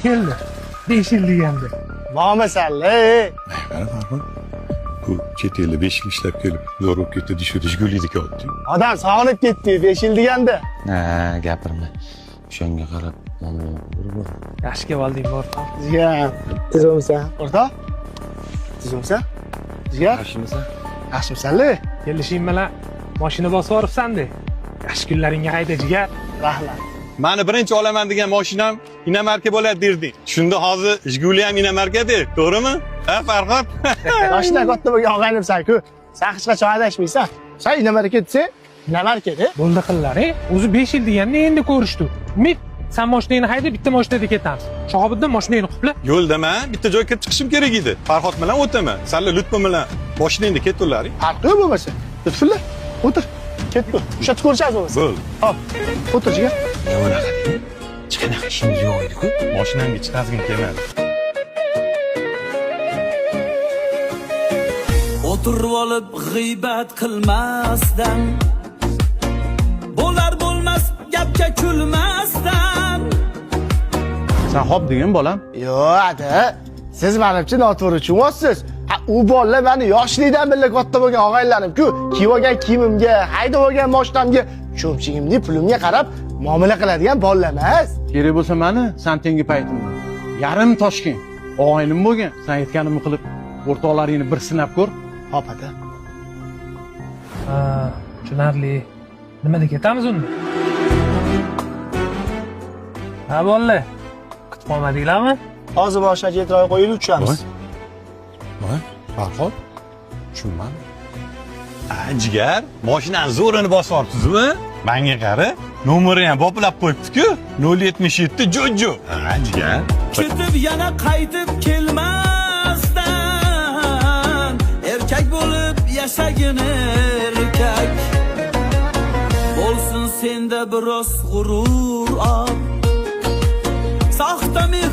Keldi. 5 yil deganda. Bormisanlar? Mana, Farhod, bu chet elda 5 yil ishlab kelib, zo'r bo'lib ketdi, shu Jiguli'niki oldi. Odam sog'inib ketdi 5 yil deganda. Ha, gapirma. O'shanga qarab muammo bor. Yaxshi kelib olding, o'rtoq. Jigar, tuzukmisan? O'rtoq? Tuzukmisan? Jigar, Yaxshimisan? yaxshimisanlar? Kelishing bilan mashina bosib yuboribsan-de. Yaxshi kunlaringga hayda, jigar. Rahmat. Mani birinchi olaman degan mashinam inomarka bo'ladi derding. Shunda hozir Jiguli ham inomarka-da, to'g'rimi? Ha, Farhod? Yoshdan katta bo'lgan og'aynimsan-ku. Sen hech qachon adashmaysan. Sen inomarka desang, inomarka-da. Bo'ldi qillar, e? O'zi 5 yil deganda endi ko'rishdi. Umid, sen mashinangni hayda, bitta mashinada ketamiz. Shahobiddin, mashinangni qupla. Yo'ldaman, bitta joyga kirib chiqishim kerak edi. Farhod bilan o'taman. Sanlar Lutfi bilan mashinangda ketuvlaring. Farqi yo'q bo'lmasa. Lutfulla, o'tir. Ketdi. O'sha yerda ko'rishamiz bo'lmasa. Bo'ldi. Hop, o'tir jigar. Unaqa hech qanaqa ishimiz yo'q edi-ku. Mashinamga chiqazgim kelmadi. O'tirib olib g'iybat qilmasdan, bo'lar bo'lmas gapga kulmasdan. Sen hop degin, bolam. Yo'q, ata. Siz menimcha noto'g'ri tushunyapsiz. Ha, u bolalar meni yoshlikdan birga katta bo'lgan og'aynilarim-ku. Kiyib olgan kiyimimga, haydab olgan mashinamga, cho'mchigimni pulimga qarab muomala qiladigan bolalar emas. Kerak bo'lsa mani san tengi paytimda. Yarim Toshkent og'aynim bo'lgan. San aytganimni qilib, o'rtoqlaringni bir sinab ko'r. Hop, ata. Ha, tushunarli. Nimada ketamiz unda? Ha, bolalar. Kutib qolmadinglarmi? Hozir boshdan yetroq qo'yib tushamiz. Voy, Farhod, tushunmadim. A, jigar, mashinani zo'rini bosib yuboribsizmi? Menga qara, nomeri ham boplab qo'yibdi-ku. 077 Jojo. Ha, jigar. Ketib yana qaytib kelmasdan, erkak bo'lib yashagin erkak. Bo'lsin senda biroz g'urur, soxta mehr.